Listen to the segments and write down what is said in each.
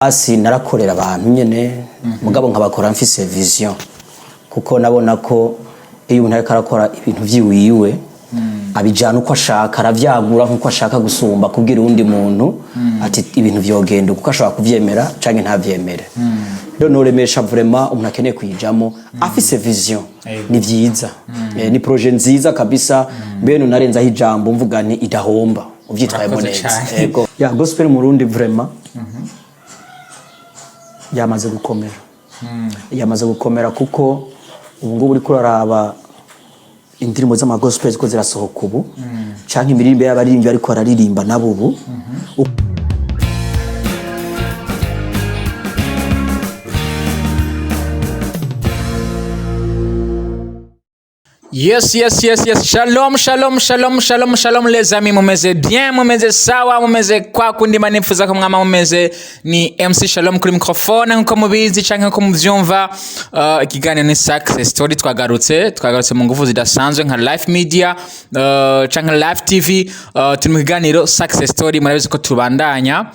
Hasi narakorera abantu nyene, mugabo nkabakora mfise vision, kuko nabona ko iyo umuntu ariko arakora ibintu vyiwiwe abijana uko ashaka, aravyagura nkuko ashaka, gusumba kubwira uwundi muntu ati ibintu vyogenda, kuko ashobora kuvyemera canke ntavyemere. Rero noremesha vraiment umuntu akeneye kuyijamo afise vision, ni vyiza. Ni projet nziza kabisa. Mbene narenzaho ijambo mvuga nti idahomba uvyitwayemo Urakoze neza. cane. Yego, ya gospel mu Burundi vraiment yamaze gukomera, yamaze gukomera, kuko ubu ngubu uriko uraraba indirimbo z'amagospel ziko zirasohoka ubu, canke imiririmbire y'abaririmbyi ariko bararirimba nabo ubu. Yes. Shalom, shalom, shalom, shalom, shalom les amis. Mumeze bien, mumeze sawa, mumeze kwa kundi manifuza ko mwama mumeze. Ni MC Shalom kuri microphone nkuko mubizi canke nkuko muvyumva. Ikiganiro ni Success Story, twagarutse mu nguvu zidasanzwe nka Life Media canke Life TV. Turi mu kiganiro Success Story, murabizi ko tubandanya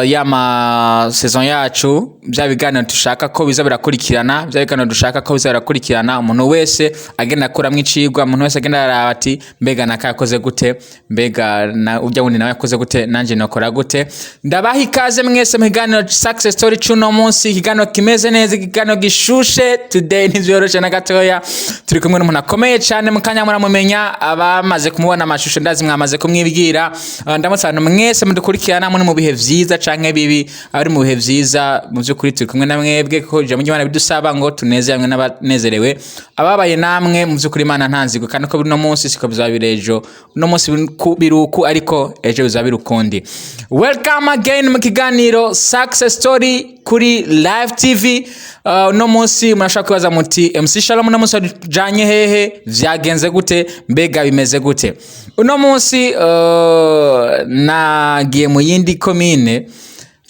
yama saison yacu, bya biganiro dushaka ko biza birakurikirana, bya biganiro dushaka ko biza birakurikirana, umuntu wese agenda akuramwo icigwa, umuntu wese agenda araraba ati mbega naka yakoze gute, mbega na urya wundi nawe yakoze gute, nanje nokora gute. Ndabaha ikaze mwese mu kiganiro Success Story c'uno munsi, ikiganiro kimeze neza, ikiganiro gishushe. Today ntivyoroshe na gatoya, turi kumwe n'umuntu akomeye cane, mu kanya muramumenya, abamaze kumubona amashusho ndazi mwamaze kumwibwira. Ndamutse abantu mwese mudukurikirana muri mu bihe vyiza canke bibi, abari mu bihe vyiza mu vy'ukuri turi kumwe na mwebwe, kuko ijambo ry'Imana bidusaba ngo tunezerwe n'abanezerewe, ababaye namwe mu vy'ukuri Imana ntanzigo, kandi ko uno munsi siko bizaba biri ejo, uno munsi biri uku ariko ejo bizaba biri ukundi. Welcome again mu kiganiro Success Story kuri Live TV. Uno munsi murashobora kwibaza muti MC Shalom uno munsi wajanye hehe, vyagenze gute, mbega bimeze gute? Uno munsi nagiye mu yindi komine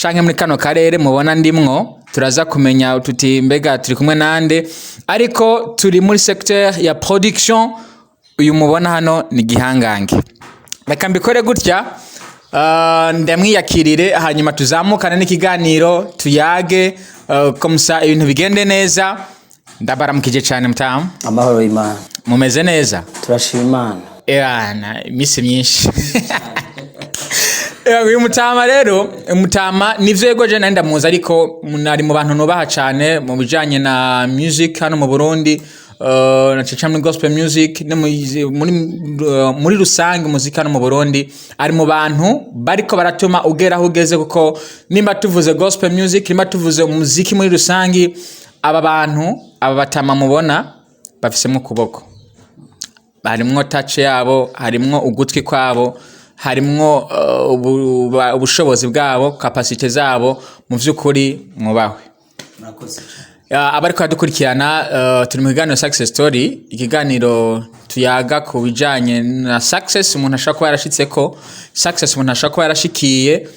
canke muri kano karere mubona ndimwo, turaza kumenya tuti mbega turi kumwe nande, ariko turi muri secteur ya production. Uyu mubona hano ni gihangange, reka mbikore gutya, ndamwiyakirire hanyuma tuzamukane n'ikiganiro tuyage, comme ça ibintu bigende neza. Ndabaramukije cyane mutamu. Amahoro y'Imana. Mumeze neza? Turashima Imana. Erana iminsi myinshi. Uyu mutama rero, mutama nivyo, yego, je nari ndamuzi, ariko nari mu bantu nubaha cane mu bijanye na music hano mu Burundi, na cane muri gospel music no muri rusange umuziki hano mu Burundi, ari mu bantu bariko baratuma ugera aho ugeze, kuko nimba tuvuze gospel music, nimba tuvuze umuziki muri rusange, aba bantu, aba batama mubona bafisemwo ukuboko, harimwo touch yabo, harimwo ugutwi kwabo, harimwo ubushobozi bwabo, capacité zabo, mu vy'ukuri mwubahwe. Murakoze. Abariko badukurikirana, turi mu kiganiro Success Story, ikiganiro tuyaga ku bijanye na success umuntu ashobora kuba yarashitseko, success umuntu ashobora kuba yarashikiye,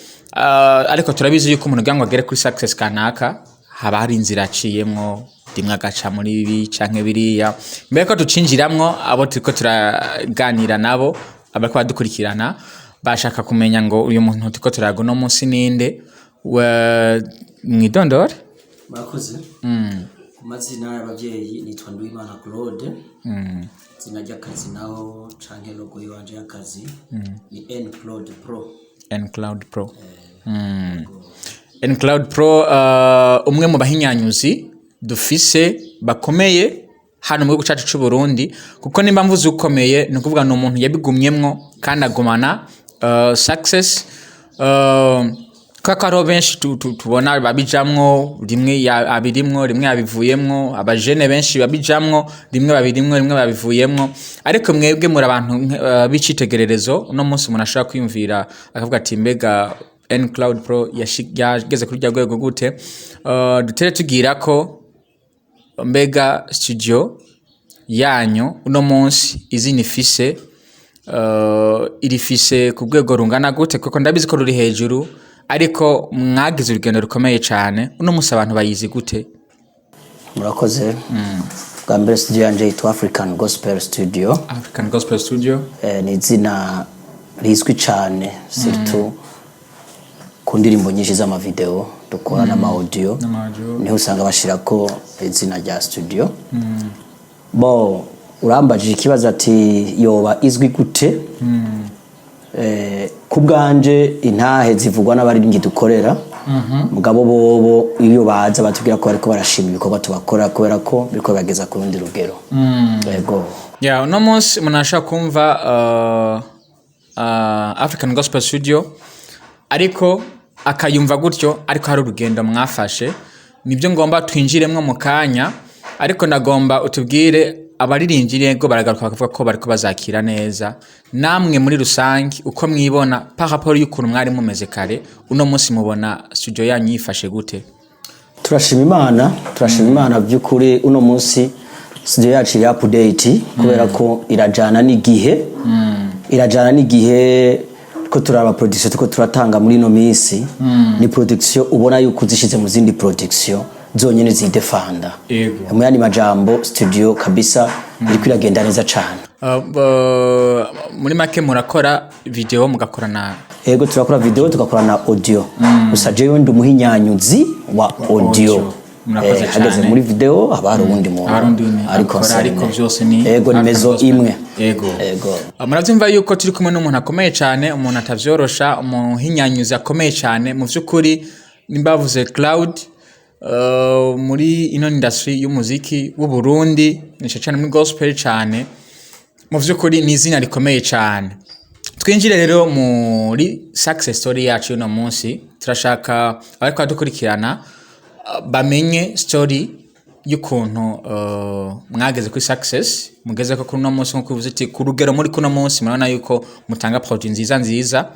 ariko turabizi yuko umuntu kugira ngo agere kuri success kanaka haba hari inzira aciyemwo, rimwe agaca muri ibi canke biriya. Mbere ko tucinjiramwo, abo turiko turaganira nabo, abariko badukurikirana bashaka kumenya ngo uyu muntu turiko turayaga uno munsi ninde? Mwidondore. Murakoze. Ku mazina y'abavyeyi nitwa Nduwimana Claude. Izina ry'akazi naho canke logo yiwanje y'akazi ni N Claude Pro. N Cloud Pro. N Cloud Pro, umwe mu bahinyanyuzi dufise bakomeye hano mu gihugu cyacu cy'u Burundi, kuko nimba mvuze ukomeye ni ukuvuga ni umuntu yabigumyemwo kandi agumana success, kubera ko hariho benshi tubona babijamwo rimwe, abirimwo rimwe yabivuyemwo, abajene benshi babijamwo rimwe babirimwo rimwe babivuyemwo, ariko mwebwe muri abantu b'icitegererezo. Uno munsi umuntu ashobora kwiyumvira akavuga ati mbega N Cloud Pro yageze kuri rya rwego gute? Dutere tugira ko mbega studio yanyu uno munsi izina ifise, irifise ku rwego rungana gute? Kuko ndabizi ko ruri hejuru, ariko mwagize urugendo rukomeye cyane. Uno munsi abantu bayizi gute? Murakoze. Bwa mbere studio yanje yitwa African Gospel Studio. African Gospel Studio. Ni izina rizwi cyane surtout ku ndirimbo nyinshi z'amavideo dukora n'ama audio. N'ama audio. Niho usanga bashirako izina rya studio. Bo urambajije ikibazo ati yoba izwi gute? Ku bwanje, intahe zivugwa n'abaririmbyi dukorera. Mugabo bobo iyo baza batubwira ko bariko barashima ibikorwa tubakora, kubera ko biriko bibageza ku rundi rugero. Yego. Ya, uno munsi umuntu ashobora kumva African Gospel Studio, ariko akayumva gutyo, ariko hari urugendo mwafashe. Nibyo ngomba twinjiremwo mu kanya, ariko ndagomba utubwire abaririmbyi. Yego, baragaruka bakavuga ko bariko bazakira neza. Namwe muri rusange, uko mwibona par rapport y'ukuntu mwari mumeze kare, uno munsi mubona studio yanyu yifashe gute? Turashima Imana, turashima Imana by'ukuri. Uno munsi studio yacu iri update, kubera ko irajana n'igihe, irajana n'igihe ko turaba production tuko turatanga muri ino minsi. Ni production ubona yuko uzishize mu zindi production zonyene zidefanda. Mu yandi majambo, studio kabisa iriko iragenda neza cane. Muri make murakora video, mugakora na Ego, turakora video, tukakora na audio. Gusa jewe ndi umuhinyanyuzi wa audio. Audio. Murakoze Hageze cane. muri video haba hari uwundi muntu Hari undi ari abikora, concerned. Ariko byose ni Ego, ni African maison Gospel. imwe. Ego. Ego. Muravyumva yuko turi kumwe n'umuntu akomeye cyane, umuntu atavyorosha, umuhinyanyuzi akomeye cyane. Mu vy'ukuri, nimba bavuze Cloud muri ino industry y'umuziki w'u Burundi, ni cyane muri gospel cyane, mu vy'ukuri ni izina rikomeye cyane. Twinjire rero muri success story yacu y'uno munsi. Turashaka abariko badukurikirana bamenye story y'ukuntu mwageze kuri success mugeze ko kuri uno munsi, nkuko uvuze uti ku rugero muri kuno munsi murabona yuko mutanga produit nziza nziza.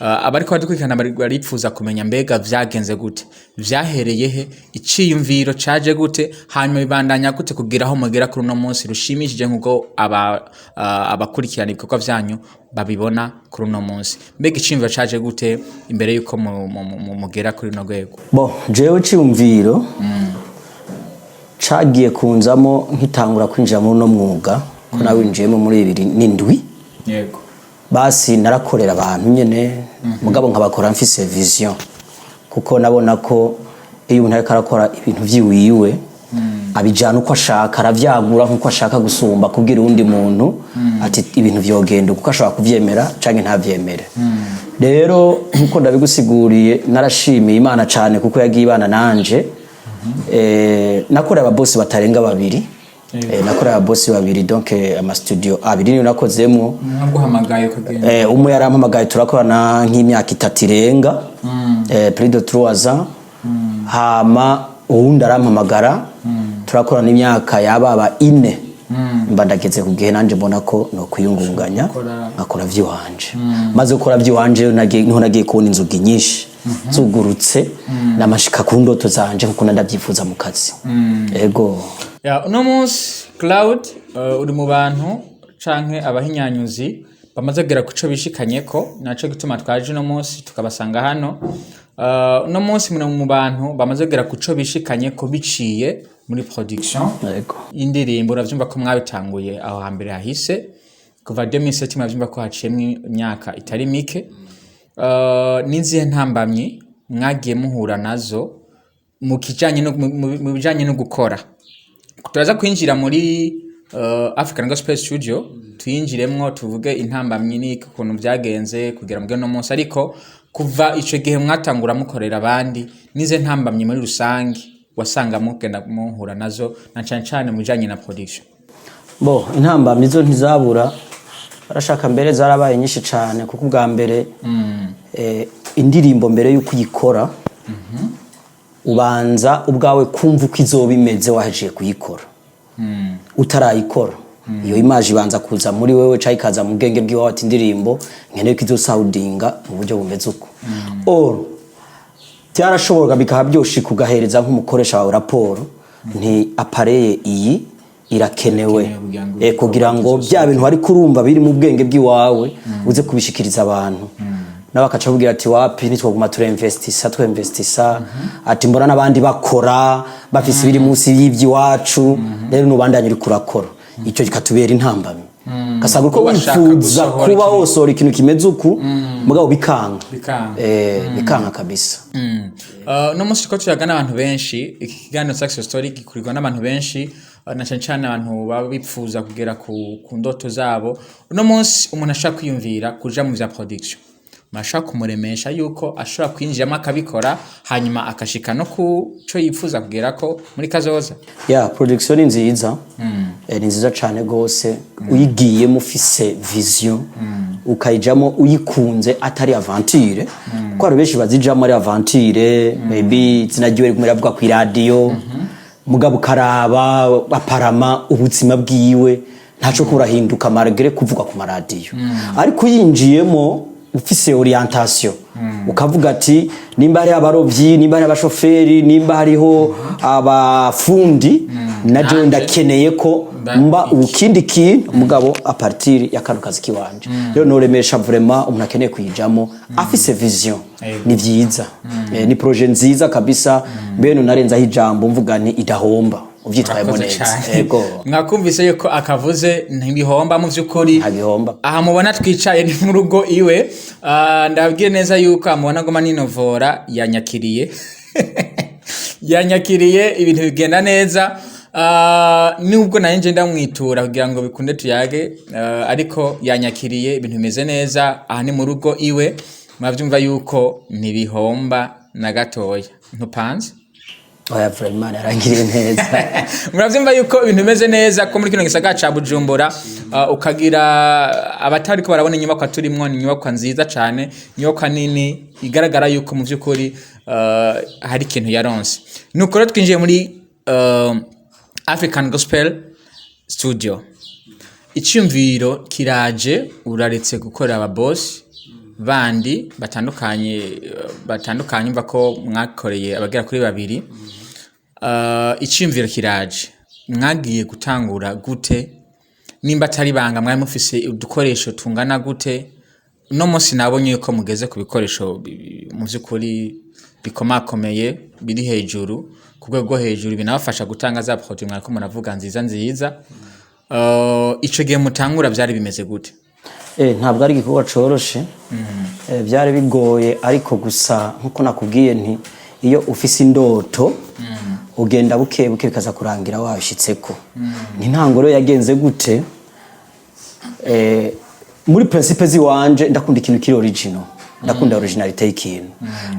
Abariko badukurikirana baripfuza kumenya mbega vyagenze gute, vyahereye he, iciyumviro caje gute, hanyuma bibandanya gute kugira aho mugera kuri uno munsi rushimishije, nkuko abakurikirana ibikorwa vyanyu babibona kuri uno munsi. Mbega iciyumviro caje gute imbere yuko mugera kuri uno rwego? Bo jewe ciyumviro cagiye kunzamo nkitangura kwinjira muri uno mwuga, ko nawinjiyemo muri 2007. Basi narakorera abantu nyene, mugabo nkabakora mfise vision, kuko nabona ko iyo umuntu ariko arakora ibintu vyiwiwe abijana uko ashaka, aravyagura nkuko ashaka, gusumba kubwira uwundi muntu ati ibintu vyogenda, kuko ashobora kuvyemera canke ntavyemere. Rero nkuko ndabigusiguriye, narashimiye Imana cane kuko yagiye ibana nanje. Nakoreye ababosi batarenga babiri. Nakoreye ababosi babiri, donc ama studio abiri niyo nakozemwo. Mwaguhamagaye ukagenda? Umwe yarampamagaye, turakorana nk'imyaka 3 irenga, plus de 3 ans. Hama uwundi arampamagara, turakorana imyaka yababa 4. Mba ndageze ku gihe nanje mbona ko no kwiyungunganya, nkakora vy'iwanje. Maze gukora vy'iwanje, niho nagiye kubona inzugi nyinshi zugurutse, namashika ku ndoto zanje nkuko ndavyifuza mu kazi. Ego. Ya, uno munsi Cloud, uri mu bantu canke abahinyanyuzi bamaze kugera ku co bishikanyeko, naco gituma twaje uno munsi tukabasanga hano. Uno munsi muri mu bantu bamaze kugera ku co bishikanyeko biciye muri production y'indirimbo. Uravyumva ko mwabitanguye aho hambere hahise, kuva 2007, muravyumva ko haciyemwo imyaka itari mike. N'izihe ntambamyi mwagiye muhura nazo mu kijanye no mu bijanye no gukora? Turaza kwinjira muri African Gospel Studio, tuyinjiremwo, tuvuge intambamyi n'iki, ukuntu vyagenze kugira mugere no munsi. Ariko kuva ico gihe mwatangura mukorera abandi, nize ntambamyi muri rusange wasanga mugenda muhura nazo, na cane cane mu bijanye na production? Bo, intambamyi zo ntizabura, barashaka mbere zarabaye nyinshi cyane, kuko ubwa mbere indirimbo mbere y'uko uyikora ubanza ubwawe kumva uko izoba imeze wahejeje kuyikora. Utarayikora, iyo image ibanza kuza muri wewe cyangwa ikaza mu bwenge bw'iwawe, ati indirimbo nkeneye ko izosoundinga mu buryo bumeze uko. Or byarashoboraga bikaba byoshika ugahereza nk'umukoresha wawe raporo nti appareil iyi irakenewe. Irakenewe kugira ngo kugira ngo bya bintu wari kurumva biri mu bwenge bw'iwawe uze kubishikiriza abantu, nawe akaca akubwira ati wapi, nitwaguma turinvestisa twinvestisa, ati mbona n'abandi bakora bafise ibiri munsi y'iby'iwacu, rero nubandanye uriko urakora. Icyo kikatubera intambamyi. Ugasanga uko Washaka wifuza gusohora kuba ikintu. wosohora ikintu kimeze uku, mugabo bikanga. Bikanga. Bikanga kabisa. No munsi turiko tuyaga n'abantu benshi. Iki kiganiro Success Story gikurirwa n'abantu benshi, na cane cane abantu baba bipfuza kugera ku ndoto zabo. Uno munsi umuntu ashobora kwiyumvira kuja mu vya production, murashobora kumuremesha yuko ashobora kwinjiramo akabikora, hanyuma akashika no ku co yipfuza kugerako muri kazoza? Ya, production ni nziza. Ni nziza cane gose uyigiyemo ufise vision, ukayijamo uyikunze, atari aventure, kuko hari benshi bazijamo ari aventure. Maybe izina ryiwe riguma riravuga kw'iradiyo, mugabo ukaraba aparama ubuzima bwiwe ntaco kurahinduka malgré kuvuga ku maradiyo. Ariko uyinjiyemo ufise orientation, ukavuga ati nimba hariho abarovyi, nimba hariho abashoferi, nimba hariho abafundi, na jewe Nanje ndakeneye ko mba ukindi kintu, mugabo à partir ya kano kazi kiwanje. Rero noremesha vraiment umuntu akeneye kuyijamo afise vision. Ni vyiza. Ni projet nziza kabisa. Mbene narenzaho ijambo mvuga nti idahomba uvyitwayemo Murakoze neza. cane. Ego. Mwakumvise yuko akavuze ntibihomba mu vy'ukuri. Ntabihomba. Aha mubona twicaye ni mu rugo iwe. Ndababwire neza yuko amubona ngoma ninovora yanyakiriye, ibintu bigenda neza. Nubwo nayo nje ndamwitura kugira ngo bikunde tuyage, ariko yanyakiriye, ibintu bimeze neza. Aha ni mu rugo iwe, muravyumva yuko ntibihomba na gatoya. Ntupanze? Oya, vraiment yarangiriye neza. Muravyumva yuko ibintu bimeze neza ko muri kino gisagara ca Bujumbura, ukagira abatariko barabona inyubakwa turimwo, ni inyubakwa nziza cane, inyubakwa nini igaragara yuko mu vy'ukuri hari ikintu yaronse. Nuko rero twinjiye muri African Gospel Studio. Icyumviro kiraje, uraretse gukorera ababosi bandi batandukanye, umva ko mwakoreye abagera kuri babiri. Icyumviro kiraje, mwagiye gutangura gute? Nimba atari banga, mwari mufise udukoresho tungana gute? Uno munsi nabonye yuko mugeze ku bikoresho mu by'ukuri bikomakomeye, biri hejuru, ku rwego rwo hejuru, binabafasha gutanga za produit mwariko muravuga nziza nziza. Ico gihe mutangura byari bimeze gute? Ntabwo ari igikorwa coroshe. Byari bigoye, ariko gusa nkuko nakubwiye nti iyo ufise indoto ugenda buke buke, bikaza kurangira wabishitseko. Ni ntango rero yagenze gute? Muri principe ziwanje ndakunda ikintu kiri original, ndakunda originalité y'ikintu.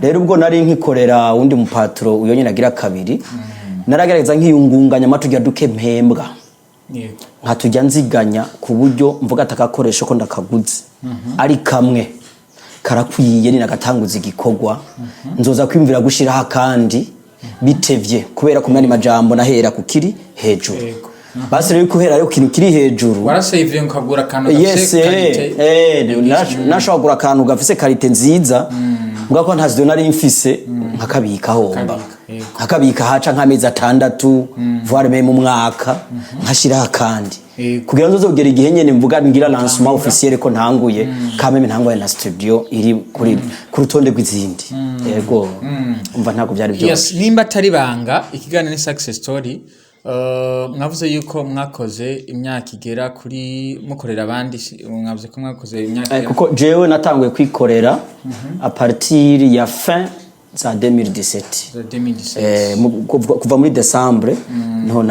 Rero ubwo nari nkikorera undi mupatro, uyo nyine agira kabiri, naragerageza nkiyungunganya amatujya duke mpembwa, nkatujya nziganya, ku buryo mvuga ati agakoresho ko ndakaguze ari kamwe karakwiye, ni nagatanguza igikorwa, nzoza kwiyumvira gushiraho akandi bitevye, kubera ko mwanya majambo nahera ku kiri hejuru. Basi rero kuhera rero ku kintu kiri hejuru, Warasaviye ukagura akantu yes. gafise qualité. Nashobora kugura akantu gafise qualité nziza, mbwa ko nta studio nari mfise, nkakabika homba. Ukabika, yego. Nkakabika, haca nk'amezi 6, voire même umwaka, nkashiraho akandi kugira ngo nzogera igihe nyene mvuga ngira lancement officiel ko ntanguye, kameme ntanguye na studio iri kuri ku rutonde rw'izindi. Yego, umva, ntabwo byari byose. Yes, nimba atari banga, ikiganiro ni Success Story. Mwavuze yuko mwakoze imyaka igera kuri mukorera abandi, mwavuze ko mwakoze imyaka Kuko jewe natanguye kwikorera à partir ya fin za 2017. Za 2017. Kuva muri Décembre niho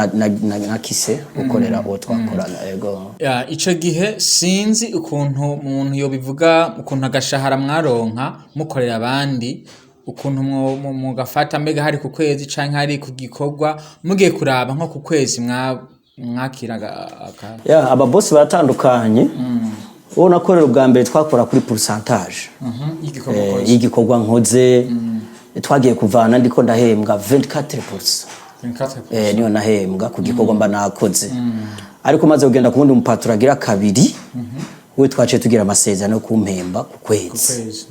nakise gukorera uwo twakorana, yego. Ya, ico gihe sinzi ukuntu umuntu yobivuga, ukuntu agashahara mwaronka mukorera abandi, ukuntu mugafata, mbega hari ku kwezi canke hari ku gikorwa? Mugiye kuraba nko ku kwezi mwakiraga aka Ya, ababosi baratandukanye. Uwo nakorera ubwa mbere twakora kuri pourcentage y'igikorwa ukoze. Y'igikorwa nkoze. Twagiye kuvana ndiko ndahembwa 24%. 24. Niyo nahembwa ku gikorwa mba nakoze. Ariko maze kugenda ku wundi mupaturo agira kabiri, we twaciye tugira amasezerano yo kumpemba ku kwezi. Kwezi.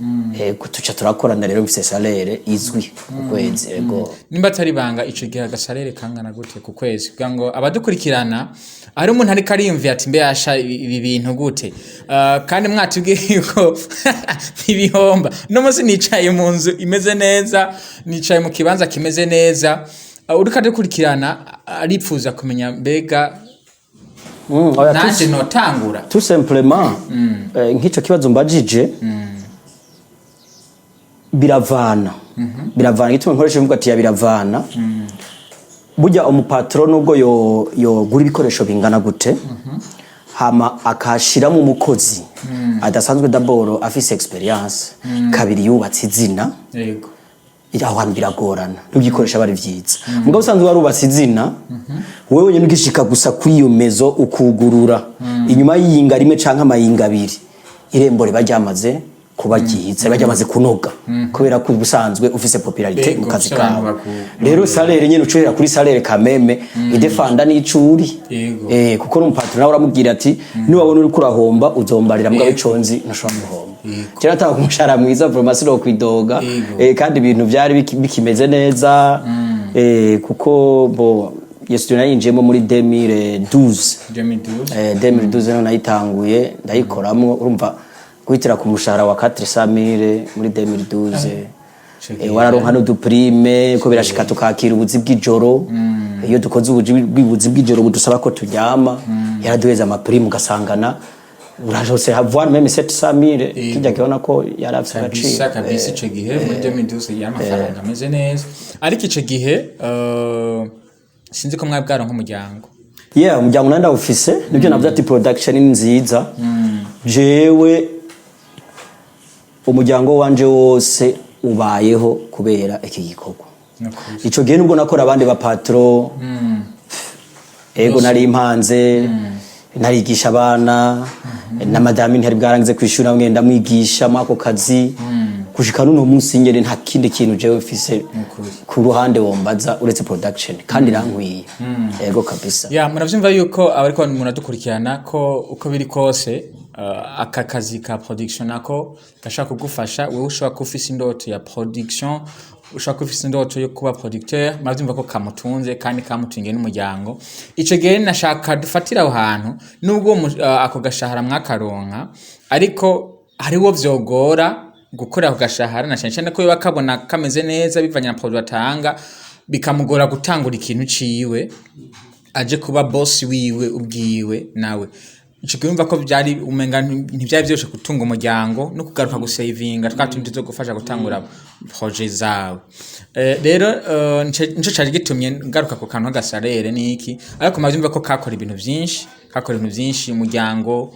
Tuca turakorana rero, mfise salaire izwi ku kwezi, yego. Nimba atari banga, ico gihe agasalaire kangana gute ku kwezi, kugira ngo abadukurikirana, ari umuntu ariko ariyumvira ati mbe yasha ibi bintu gute? Kandi mwatubwiye yuko ntibihomba. No munsi nicaye mu nzu imeze neza, nicaye mu kibanza kimeze neza. Uriko adukurikirana aripfuza kumenya mbega. Oya, Nanje notangura. Tout simplement, nk'ico kibazo mbajije, biravana. Igituma nkoresha imvugo ati ya biravana, burya umupatro nubwo yo yogura ibikoresho bingana gute, hama akashiramo umukozi adasanzwe, d'abord afise expérience, kabiri yubatse izina, aho hantu biragorana n'ugikoresha bari vyiza. Mugabo usanzwe warubatse izina, wewe wenyine ugishika gusa kuri iyo mezo, ukugurura, inyuma y'iyinga rimwe canke amayinga abiri, irembo riba ryamaze kuba ryiza, riba ryamaze kunoga, kubera ko ubusanzwe ufise popularité mu kazi ufise abantu kawe. Rero salaire nyene, ucuhera kuri salaire kameme idefanda n'icuri. Kuko n'umupatro nawe uramubwira ati: "Niwabona uriko urahomba, uzombarira, mugabo ico nzi, ntushobora guhomba." Kera natanga umushahara mwiza, vraiment sinokwidoga. Kandi ibintu byari bikimeze neza, kuko bo iyo studio nayinjiyemo muri 2012. 2012. 2012 niho nayitanguye, ndayikoramwo. Urumva, guhitira ku mushahara wa 400 000 muri 2012, Ico gihe wararonka n'uduprime, ko birashika tukakira ubuzi bw'ijoro. Iyo dukoze ubuzi bw'ijoro budusaba ko turyama, yaraduheza amaprime, ugasangana urajose avoir même 700 000. Kijya kibona ko yari afise Kabisa. agaciro. Kabisa, ico gihe muri 2012 yari amafaranga ameze neza, ariko ico gihe sinzi ko mwari bwaronka umuryango. Yeah, umuryango nari ndawufise. Nibyo navuze ati production ni nziza. Jewe umuryango wanje wose ubayeho kubera iki gikorwa. Nukuri. Ico gihe nubwo nakora abandi bapatro, ego, nari impanze, narigisha abana na madame, ntiyari bwarangize kwishuri, namwe ndamwigisha muri ako kazi. Gushika n'uno munsi nyene, nta kindi kintu jewe mfise Nukuri. ku ruhande wombaza uretse production, kandi irankwiye, ego kabisa. Ya, muravyumva yuko abariko muradukurikirana ko uko biri kose, aka kazi ka production nako gashobora kugufasha wewe. Ushobora kuba ufise indoto ya production, ushobora kuba ufise indoto yo kuba producteur. Muravyumva ko kamutunze kandi kamutungiye n'umuryango. Ico gihe nashaka dufatire aho hantu, nubwo ako gashahara mwakaronka, ariko hariwo vyogora gukorera ku gashahara, na cane cane ko yoba kabona kameze neza bivanye na produit atanga, bikamugora gutangura ikintu ciwe, aje kuba boss wiwe ubwiwe nawe. Ico gihe urumva ko byari umenga ntivyari vyoroshe gutunga umuryango no kugaruka gusavinga twa tundi zo gufasha gutangura projet zawe. Rero nico cari gitumye ngaruka ku kantu k'agasalaire niki, ariko mavyumva ko kakora ibintu vyinshi, kakora ibintu vyinshi, umuryango,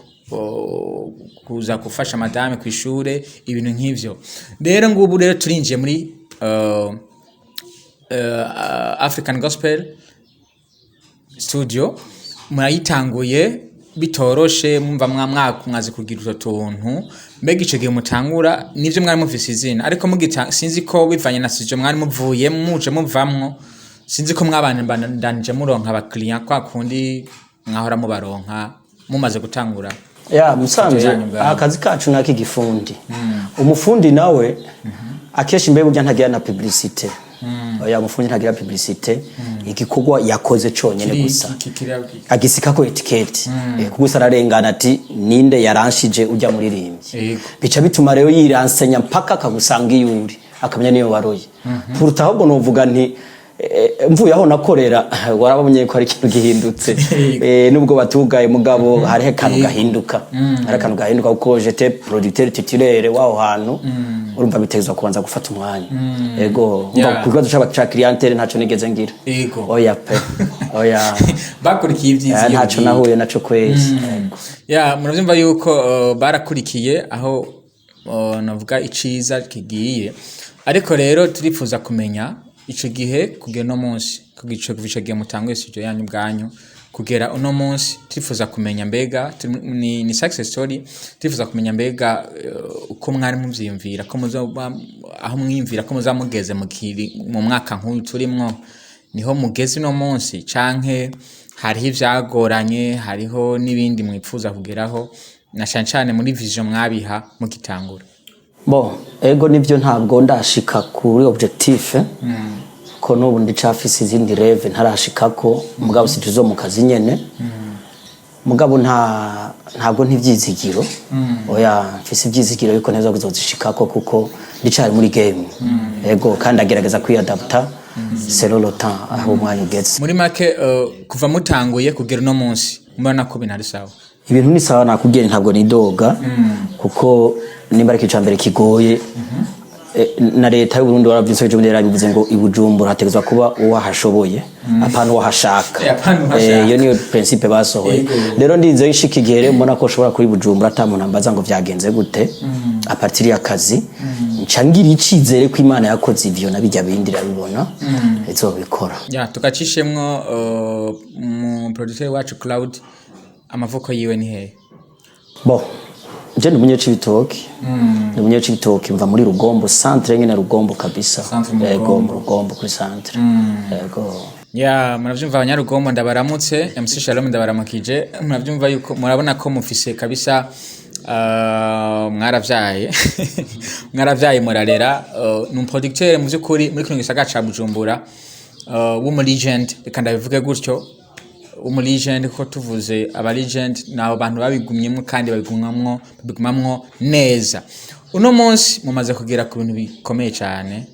kuza gufasha madame kw'ishure, ibintu nk'ivyo. Rero ngubu rero turinjiye muri African Gospel Studio. Murayitanguye bitoroshe, mwumva mwazi kugira utwo tuntu. Mbega ico gihe mutangura, nivyo mwari mufise izina, ariko mugita, sinzi ko bivanye na studio mwari muvuye muje muvamwo, sinzi ko mwabandanije muronka abakiriya kwa kundi mwahora mubaronka mumaze gutangura. Ya, musanze yanyu bwanyu. Akazi kacu naki gifundi. Umufundi nawe akenshi mbe burya ntagira na publicité. Oya, umufundi ntagira publicité, igikorwa yakoze conyene gusa agisikako étiquette. Kuko gusa ararengana ati: "Ninde yaranshije ujya muririmbyi?" Bica bituma rero yiransenya mpaka akagusanga iyo uri, akamenya niyo waroye. Puruta ahubwo novuga nti mvuye aho nakorera, warabonye ko hari ikintu gihindutse. Nubwo batugaye, mugabo hariho akantu gahinduka, hari akantu gahinduka, kuko j'étais producteur titulaire w'aho hantu. Urumva bitezwa kubanza gufata umwanya. Ego, umva, ku kibazo ca clientèle ntaco nigeze ngira. Oya pe, oya. Bakurikiye ibyiza iyo Ntaco ugiye. nahuye naco kwezi. Ego. Ya, muravyumva yuko barakurikiye aho, navuga iciza kigiye. Ariko rero turifuza kumenya ico gihe kugera uno munsi, kuva ico gihe mutanguye studio yanyu ubwanyu kugera uno munsi, turifuza kumenya mbega ni success story. Turifuza kumenya mbega uko mwari muvyiyumvira ko muzoba, aho mwiyumvira ko muzaba mugeze mu mwaka nk'uyu turimwo, niho mugeze uno munsi, canke hariho ivyagoranye, hariho n'ibindi mwipfuza kugeraho, na cane cane muri vision mwabiha mugitangura? Bon, ego nivyo, ntabwo ndashika kuri objectif, ko n'ubu ndicafise izindi rêve ntarashikako. Mugabo si tuzo mu kazi nyene, mugabo ntabwo ntivyizigiro. Oya, mfise ivyizigiro yuko nteza kuzozishikako, kuko ndicari muri game. Ego, kandi agerageza kwiyadapta selon le temps, aho umwanya ugeze. Muri make, kuva mutanguye kugera uno munsi. Mbona ko ibintu ari sawa? Ibintu ni sawa, nakubwiye, ntabwo nidoga, kuko nimba ari ikintu mbere kigoye, na leta y'u Burundi waravyutse ejo bundi yarabivuze ngo i Bujumbura hategerezwa kuba uwahashoboye, apana uwahashaka. Apana uwahashaka. Iyo niyo principe basohoye. Rero ndinze ishika igihe rero mbona ko ushobora kuri Bujumbura ata muntu ambaza ngo vyagenze gute à partir y'akazi, nca ngira icizere ko Imana yakoze ivyo na bijya bindi irabibona, izobikora. Ya, tugacishemwo mu producteur wacu Cloud, amavuko yiwe ni hehe? Bon, je ndi umunyecibitoki, ndi umunyecibitoki, mva muri Rugombo centre nyene, Rugombo kabisa. Centre mu Yego. Rugombo. Mu Rugombo kuri centre, yego. Ya, muravyumva abanyarugombo, ndabaramutse. MC Shalom ndabaramukije. Muravyumva yuko murabona ko mufise kabisa, mwaravyaye, mwaravyaye murarera. Ni umuproducteur mu vy'ukuri muri kino gisagara ca Bujumbura, w'umu legend, reka ndabivuge gutyo, w'umu legend, kuko tuvuze aba legend ni abo bantu babigumyemwo kandi babigumamwo neza. Uno munsi mumaze kugera ku bintu bikomeye cyane,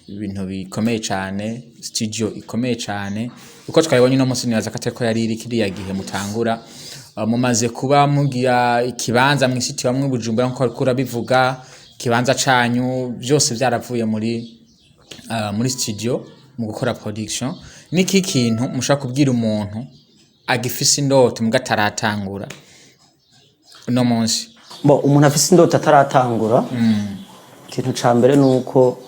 ibintu bikomeye cyane, studio ikomeye cyane uko twabibonye uno munsi, nibaza ko atari ko yari iri kiriya gihe mutangura. Mumaze kuba mugira ikibanza mw'isiti bamwe Bujumbura, nkuko wariko urabivuga, ikibanza canyu byose byaravuye muri studio mu gukora production. Niki kintu mushaka kubwira umuntu agifise indoto muga ataratangura uno munsi? Bon, umuntu afise indoto ataratangura, ikintu ca mbere ni uko,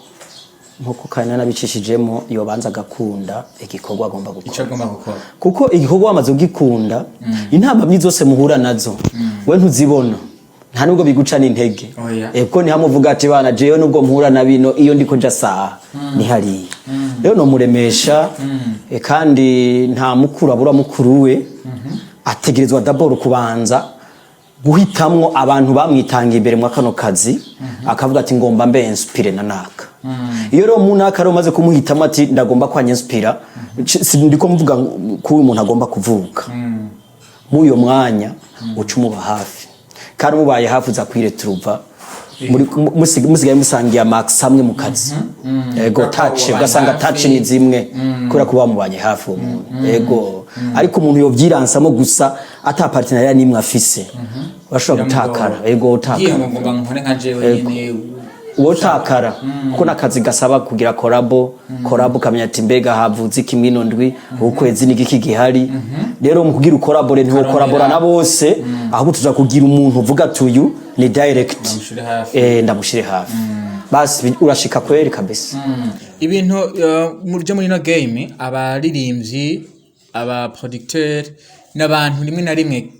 nkuko kandi nabicishijemo, yobanza agakunda igikorwa agomba ico gukora. Agomba gukora. Kuko igikorwa wamaze kugikunda, intambamyi zose muhura nazo we ntuzibona, nta nubwo biguca n'intege. Oya. Kuko ni hamwe uvuga ati: "Bana, jewe nubwo mpura na bino, iyo ndiko nja saha ni hariya." Rero nomuremesha, kandi nta mukuru abura mukuru we. Ategerezwa d'abord kubanza guhitamwo abantu bamwitanga imbere mu kano kazi, akavuga ati: "Ngomba mbe inspiré na naka." Iyo rero mu naka rero umaze kumuhitamo ati: "Ndagomba ko anyinspira," ndiko mvuga ko uyu muntu agomba kuvuka muri uyo mwanya, uca umuba hafi, kandi umubaye hafi uza kwiretruva musigaye musangiye max hamwe mu kazi. Ego. Kubera ko Touch mubanye ugasanga hafi. Touch ni zimwe kubera kuba mubanye hafi uwo muntu. Ego, ariko umuntu yovyiranzamo gusa ata partenariat n'imwe afise, urashobora gutakara. Ego, Ngiye utakara. ngo ngomba nkore nka jewe nyene. Wotakara, kuko n'akazi gasaba kugira collabo, collabo ukamenya ati: "Mbega havuze iki mwino ndwi, ukwezi n'igiki gihari?" Rero mu kugira ucollabore, ntiwocollabora na bose, ahubwo tuza kugira umuntu uvuga ati: "Uyu ni direct." Ndamushire hafi. Ndamushire hafi, basi urashika kweri kabisa. Ibintu byo muri ino game, abaririmbyi, aba producteur n'abantu rimwe na rimwe,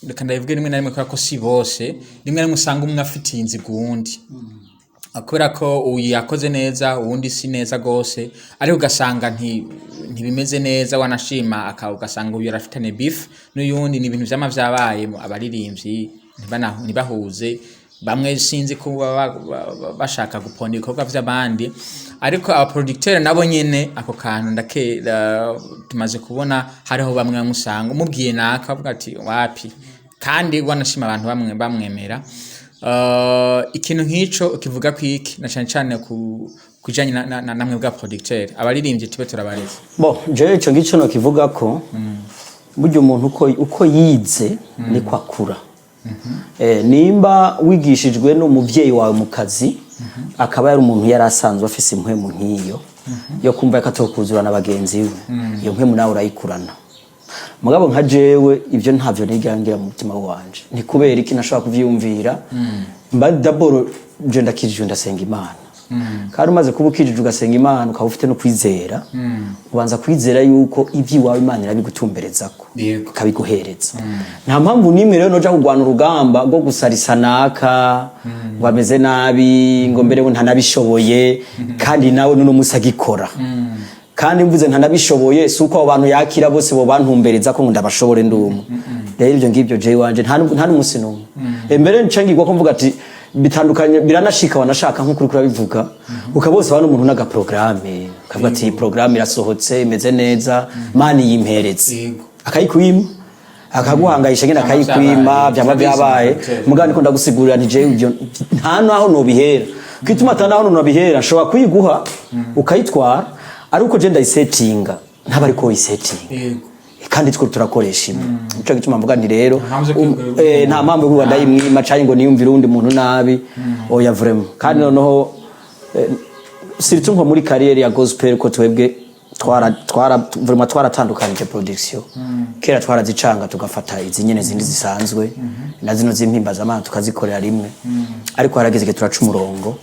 reka ndabivuge rimwe na rimwe kubera ko si bose, rimwe na rimwe usanga umwe afitiye inzigo uwundi kubera ko uyu yakoze neza, uwundi si neza gose, ariko ugasanga ntibimeze neza, wanashima ugasanga uyu arafitanye beef n'uyundi. Ni ibintu vyama vyabaye mu abaririmbyi, ntibahuze bamwe, sinzi ko baba bashaka guponda ibikorwa vy'abandi, ariko abaproducteur nabo nyene ako kantu tumaze kubona hariho bamwe bamusanga umubwiye naka avuga ati: "Wapi," kandi wanashima abantu bamwe bamwemera. Ikintu nk'ico ukivuga kwiki, na cane cane ku kujanye na namwe bwa producteur? Abaririmbyi tube turabareze. Bon, jewe ico ngico nokivuga ko burya umuntu uko yize niko akura. Nimba wigishijwe n'umuvyeyi wawe mu kazi, akaba yari umuntu yari asanzwe afise impwemu nk'iyo yo kumva ko atokuzura na bagenzi we, iyo mpwemu nawe urayikurana. Mugabo nka jewe ibyo ntavyo nigera ngira mu mutima wanje. Ni kubera iki nashobora kuvyiyumvira? Mba d'abord je ndakijijwe, ndasenga Imana, kandi umaze kuba ukijijwe ugasenga Imana, ukaba ufite no kwizera, ubanza kwizera yuko iby'iwawe Imana irabigutumberezako, ikabiguhereza. Nta mpamvu n'imwe rero noja kurwana urugamba rwo gusarisa naka ngo ameze nabi, ngo mbere ngo ntanabishoboye, kandi nawe n'uno musi agikora. Kandi mvuze ntanabishoboye, si uko abo bantu yakira bose bo bantumbereza ko ngo ndabashobore ndumwe. Rero ibyo ngibyo jewe wanje nta n'umunsi n'umwe. Mbere nca ngirwa ko mvuga ati bitandukanye, biranashika wanashaka nk'uko uriko urabivuga, ukaba bose bana umuntu n'agaporogaramu, ukavuga ati: "Iyi porogaramu irasohotse imeze neza, mani yimperetse." Akayikwima, akaguhangayisha nyine, Vyama akayikwima. vyabaye. Vyama vyabaye. Mugabo niko ndagusigurira nti jewe ivyo nta naho nobihera, kwituma ata naho nobihera. Nshobora kuyiguha ukayitwara, ariko je ndayisetinga ntaba ariko uyisetinga. Kandi twe turakoresha imwe. Nico gituma mvuga nti rero Nta mpamvu yo nta mpamvu yo kuvuga ndayimwima canke ngo niyumvire uwundi muntu nabi. Oya, vraiment. Kandi noneho surtout nko muri carrière ya gospel, ko twebwe twara twara vraiment twaratandukanije production. Kera twarazicanga, tugafata izi nyene zindi zisanzwe na zino z'impimbazamana tukazikorera rimwe, ariko harageze igihe turaca umurongo.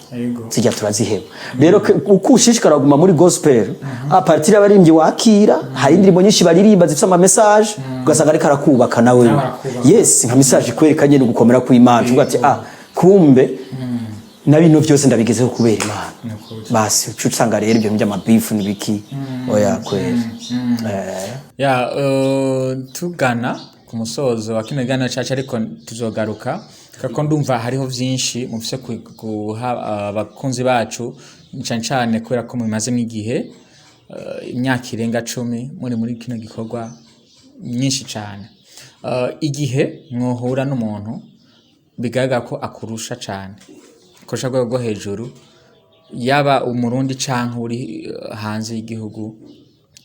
Zijya turaziheba. Rero uko ushishikara kuguma muri gospel, à partir y'abaririmbyi wakira, hari indirimbo nyinshi baririmba zifite ama message, ugasanga ariko arakubaka nawe. Nawe arakubaka. Yes, nka message ikwereka nyene ugukomera kw'Imana, uvuga ati: "Ah, kumbe na bino byose ndabigezeho kubera Imana." Basi uca usanga rero ibyo by'amabifu n'ibiki, oya kweri. Ya, tugana ku musozo wa kino kiganiro cacu, ariko tuzogaruka kuko ndumva hariho vyinshi mufise guha abakunzi bacu, cane cane kubera ko mubimazemwo igihe, imyaka irenga 10 muri kino gikorwa, myinshi cane. Igihe mwohura n'umuntu bigaragara ko akurusha cane, akurusha rwego rwo hejuru, yaba Umurundi canke uri hanze y'igihugu,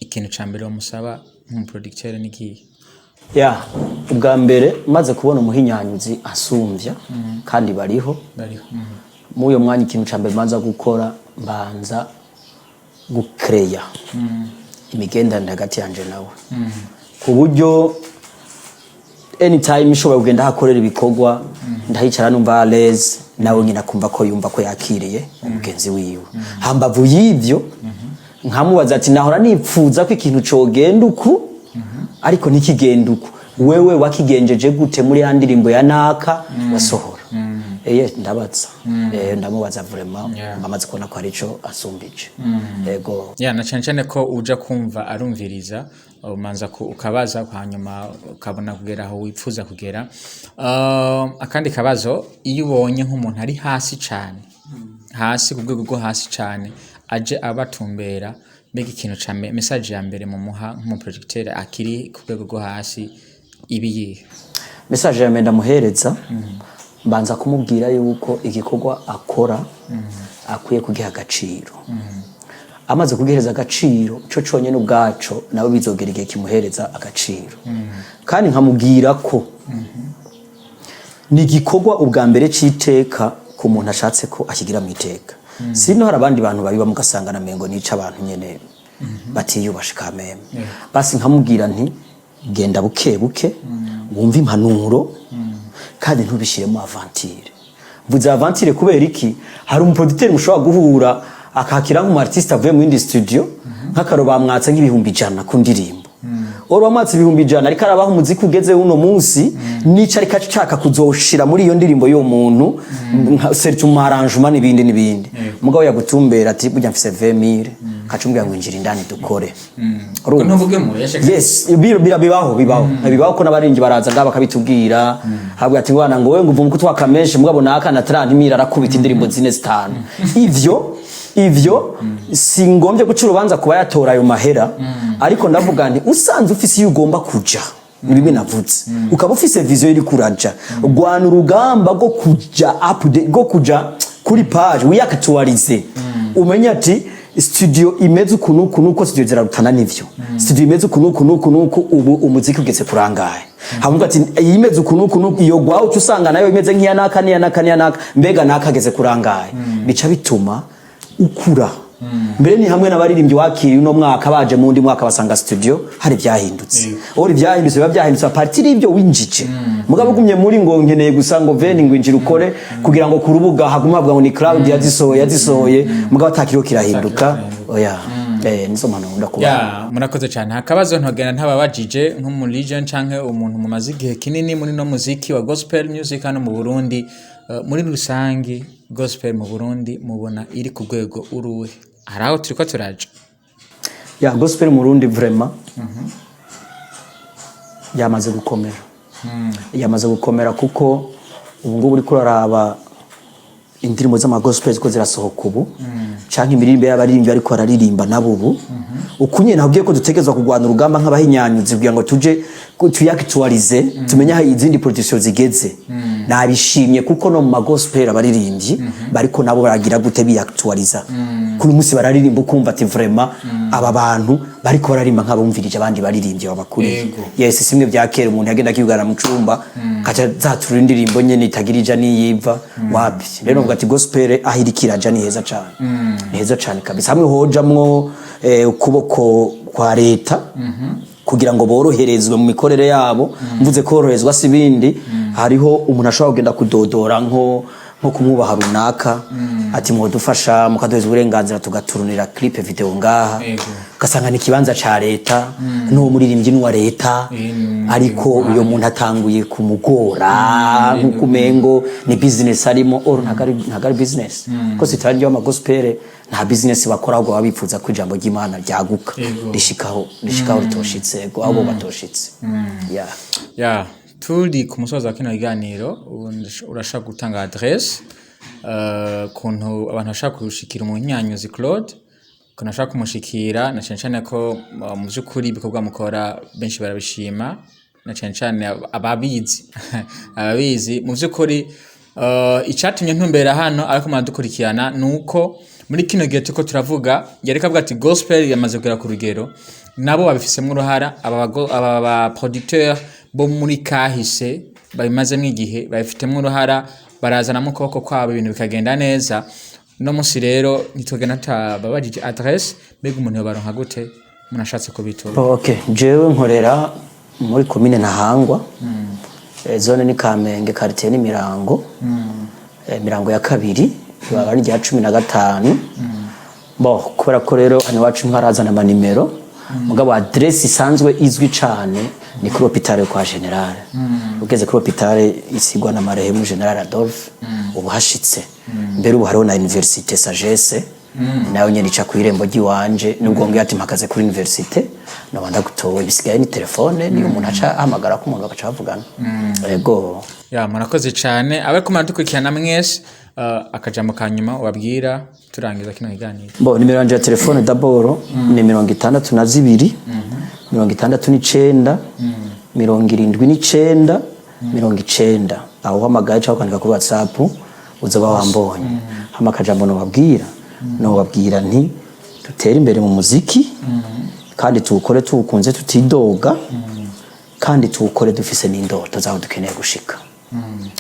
ikintu ca mbere bamusaba nk'umuproducteur ni ikihe? Ya, ubwa mbere maze kubona umuhinyanyuzi asumvya, kandi bariho, Bariho. Muri uyo mwanya ikintu ca mbere mbanza gukora, mbanza gukereya imigenderanire hagati yanje nawe, ku buryo anytime nshobora kugenda aho akorera ibikorwa, ndahicara numva à l'aise, nawe nyine akumva ko yumva ko yakiriye umugenzi wiwe. Hambavu y'ivyo, nkamubaza ati: "Nahora nipfuza ko ikintu cogenda uku, ariko ntikigenda uku. Wewe wakigenjeje gute muri ya ndirimbo ya naka wasohora?" Eye, ndabaza. Ndamubaza vraiment. Mbamaze kubona ko hari ico asumbije, yego. Ya, na cane cane ko uja kumva arumviriza, umanza ukabaza, hanyuma ukabona kugera aho wifuza kugera. Akandi kabazo: iyo ubonye nk'umuntu ari hasi cane, hasi ku rwego rwo hasi cane, aje abatumbera, mbega ikintu ca message ya mbere mumuha nk'umuproducteur akiri ku rwego rwo hasi ibi yihe? Message ya mbere ndamuhereza, mbanza kumubwira yuko igikorwa akora akwiye kugiha agaciro. Amaze kugihereza agaciro, cyo cyonyine ubwaco nawe bizogera igihe kimuhereza agaciro. Kandi nkamubwira ko ni igikorwa ubwa mbere c'iteka ku muntu ashatse ko akigira mu iteka. Sino hari abandi bantu babiba, mugasanga na mengo nica abantu nyene batiyubashe kameme. Basi nkamubwira nti: "Genda buke buke, wumve impanuro kandi ntubishiremo aventure." Mvuze aventure kubera iki? Hari umuproducteur mushobora guhura akakira nk'umu artiste avuye mu yindi studio, nk'akaro bamwatse nk'ibihumbi 100 ku ndirimbo. Oro bamwatse 100,000, ariko arabaha umuziki ugeze uno munsi, nico ariko ashaka kuzoshira muri iyo ndirimbo y'uwo muntu, nka surtout mu arrangement n'ibindi n'ibindi. Mugabo yagutumbera ati: "Burya mfise 20,000," kacumbwira ngo: "Injira indani dukore." Ko ntuvuge mu yashaka. Yes, bibaho, bibaho, bibaho ko n'abaringi baraza ngaha bakabitubwira, habwa ati: "Ngwana ngo wewe ngo uvuga kutwaka menshi, mugabo naka na 30 mille arakubita indirimbo zine, zitanu." Ivyo si ngombye guca urubanza kuba yatora ayo mahera, ariko ndavuga nti usanze ufise iyo ugomba kuja, ni bimwe navutse, ukaba ufise vision iri kuraja, rwana urugamba rwo kuja update, rwo kuja kuri page, wiyaktualize, umenye ati studio imeze uku nuku nuko, studio zirarutana nivyo, studio imeze uku nuku nuku nuku, ubu umuziki ugeze kurangaye. Havuga ati iyi imeze uku nuku nuku, iyo gwawe uca usanga nayo imeze nk'iya naka n'iya naka n'iya naka, mbega naka ageze kurangaye. Bica bituma ukura. Mbere ni hamwe n'abaririmbyi wakiriye uno mwaka, baje mu wundi mwaka basanga studio hari byahindutse. Ori byahindutse, biba byahindutse à partir y'ibyo winjije. Mugabo ugumye muri ngo nkeneye gusa ngo veni, ngo injira ukore kugira ngo ku rubuga hagume havuga ngo ni Cloud yazisohoye, yazisohoye, mugabo atakiriho kirahinduka, oya. Nizo mpano nkunda kuba. Ya, murakoze cyane. Akabazo ntogenda ntababajije nk'umu legend canke umuntu mumaze igihe kinini muri no muziki wa gospel music hano mu Burundi, muri rusange gospel mu Burundi mubona iri ku rwego uruhe? Hari aho turiko turaja? Ya, gospel mu Burundi vraiment yamaze gukomera, yamaze gukomera, kuko ubu ngubu uriko uraraba indirimbo z'amagospel ziko zirasohoka ubu, canke imiririmbire y'abaririmbyi bariko bararirimba nabo ubu. Uku nyene nabwiye ko dutegerezwa kurwana urugamba nk'abahinyanyuzi kugira ngo tuje. Tuyactualize, tumenye aho izindi production zigeze. Nabishimye kuko no mu magospel abaririmbyi bariko nabo baragira gute, biyactualiza. Kuri munsi bararirimba ukumva ati vraiment aba bantu bariko bararirimba nk'abumvirije abandi baririmbyi babakuriye. Yes, simwe bya kera umuntu yagenda akiyugana mu cumba kaca zatura indirimbo nyene itagira ija niyiva wapi. Rero novuga ati gospel aho iriko iraja ni heza cane, ni heza cane kabisa. Hamwe hojamwo ukuboko kwa leta kugira ngo boroherezwe mu mikorere yabo. Mvuze koroherezwa si bindi, hariho umuntu ashobora kugenda kudodora nko kumwubaha runaka ati mwodufasha mukaduheza uburenganzira tugaturunira clip video ngaha, ugasanga ni ikibanza ca leta, n'uwo muririmbyi n'uwa leta, ariko uyo muntu atanguye kumugora nk'uko umengo ni business arimo. Or ntago ari business, ko sitari y'amagospel nta business bakora, ahubwo baba bifuza ko ijambo ry'Imana ryaguka, rishikaho ritoshitse, abo batoshitse, yeah. Ya, turi ku musozo wa kino kiganiro. Ubu urashaka gutanga adresse, kuntu abantu bashaka gushikira umunyanyuzi Claude, ukuntu bashaka kumushikira, na cane cane ko mu vy'ukuri ibikorwa mukora benshi barabishima, na cane cane ababizi mu vy'ukuri. Icatumye ntumbera hano ariko muradukurikirana nuko muri kino gihe turiko turavuga, yariko avuga ati gospel yamaze kugera ku rugero, nabo babifisemwo uruhara. Aba ba producteur bo muri kahise babimazemwo igihe babifitemwo uruhara, barazanamo ukuboko kwabo ibintu bikagenda neza. No musi rero ntitugenda tutababajije adresse. Mbega umuntu yobaronka gute umuntu ashatse kubitora? Okay, jewe nkorera muri komine Ntahangwa. Zone ni Kamenge, quartier ni Mirango. Mirango ya kabiri, ibaba ari rya 15. Bo kubera ko rero hano iwacu nkarazana amanimero, mugabo adresse isanzwe izwi cane ni kuri hôpital kwa General. Ugeze kuri hôpital isigwa na marehemu General Adolphe, ubu hashitse. Mbere ubu hariho na Université Sagesse, nayo nyene ica kw'irembo ry'iwanje. Nubwo ngiye ati mpagaze kuri université, noba ndagutoye. Bisigaye ni telefone, niyo umuntu aca ahamagara ko umuntu bagaca bavugana. Yego. Ya, murakoze cyane abariko muradukurikirana mwese. Akajambo ka nyuma ubabwira turangiza kino kiganiro? Bo, nimero yanje ya telefone d'abord ni 62 69 79 90. Aho uhamagaye cyangwa ukandika kuri WhatsApp uzoba wambonye. Hama akajambo nobabwira nti dutere imbere mu muziki, kandi tuwukore tuwukunze, tutidoga, kandi tuwukore dufise n'indoto zaho dukeneye gushika.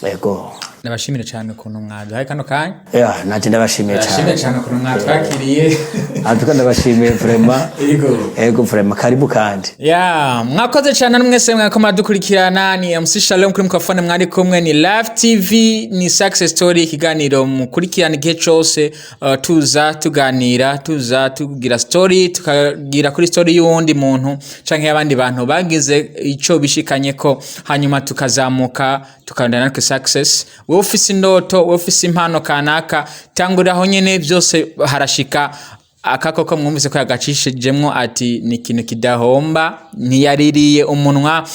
Yego. Ndabashimire cyane ukuntu mwaduhaye kano kanya. Ya, nanje ndabashimiye Ndabashimire cyane. cyane ukuntu mwatwakiriye. Antuka ndabashimiye vraiment. Yego. Ego, vraiment, karibu kandi. Ya, mwakoze cyane mwese mwako muradukurikirana. Ni MC Shalom kuri microphone, mwari kumwe ni Live TV, ni Success Story, ikiganiro mukurikirana igihe cose. Tuza tuganira, tuza tugira story, tukagira kuri story y'uwundi muntu canke y'abandi bantu bagize ico bishikanye ko, hanyuma tukazamuka tukarondera natwe success. Wewe ufise indoto, wewe ufise impano kanaka, tangurira nyene, byose harashika. Akakoko mwumvise ko yagacishijemwo ati ni ikintu kidahomba, ntiyaririye umunwa.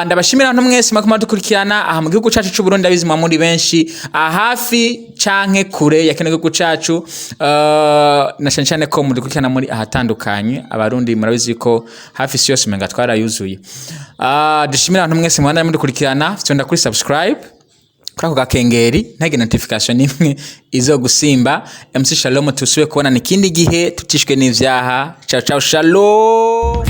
Ndabashimira abantu mwese mwako dukurikirana aha mu gihugu cacu c'u Burundi. Abizi muba muri benshi hafi canke kure ya kino gihugu cacu, na cane cane ko mudukurikirana muri ahatandukanye. Abarundi murabizi ko hafi isi yose umenga twarayuzuye. Dushimira abantu mwese mubandanya mudukurikirana. Fyonda kuri subscribe, kuri ako gakengeri, ntage notification nimwe izogusimba. MC Shalom, tusubiye kubonana ikindi gihe tutishwe n'ivyaha. Ciao ciao, shalom.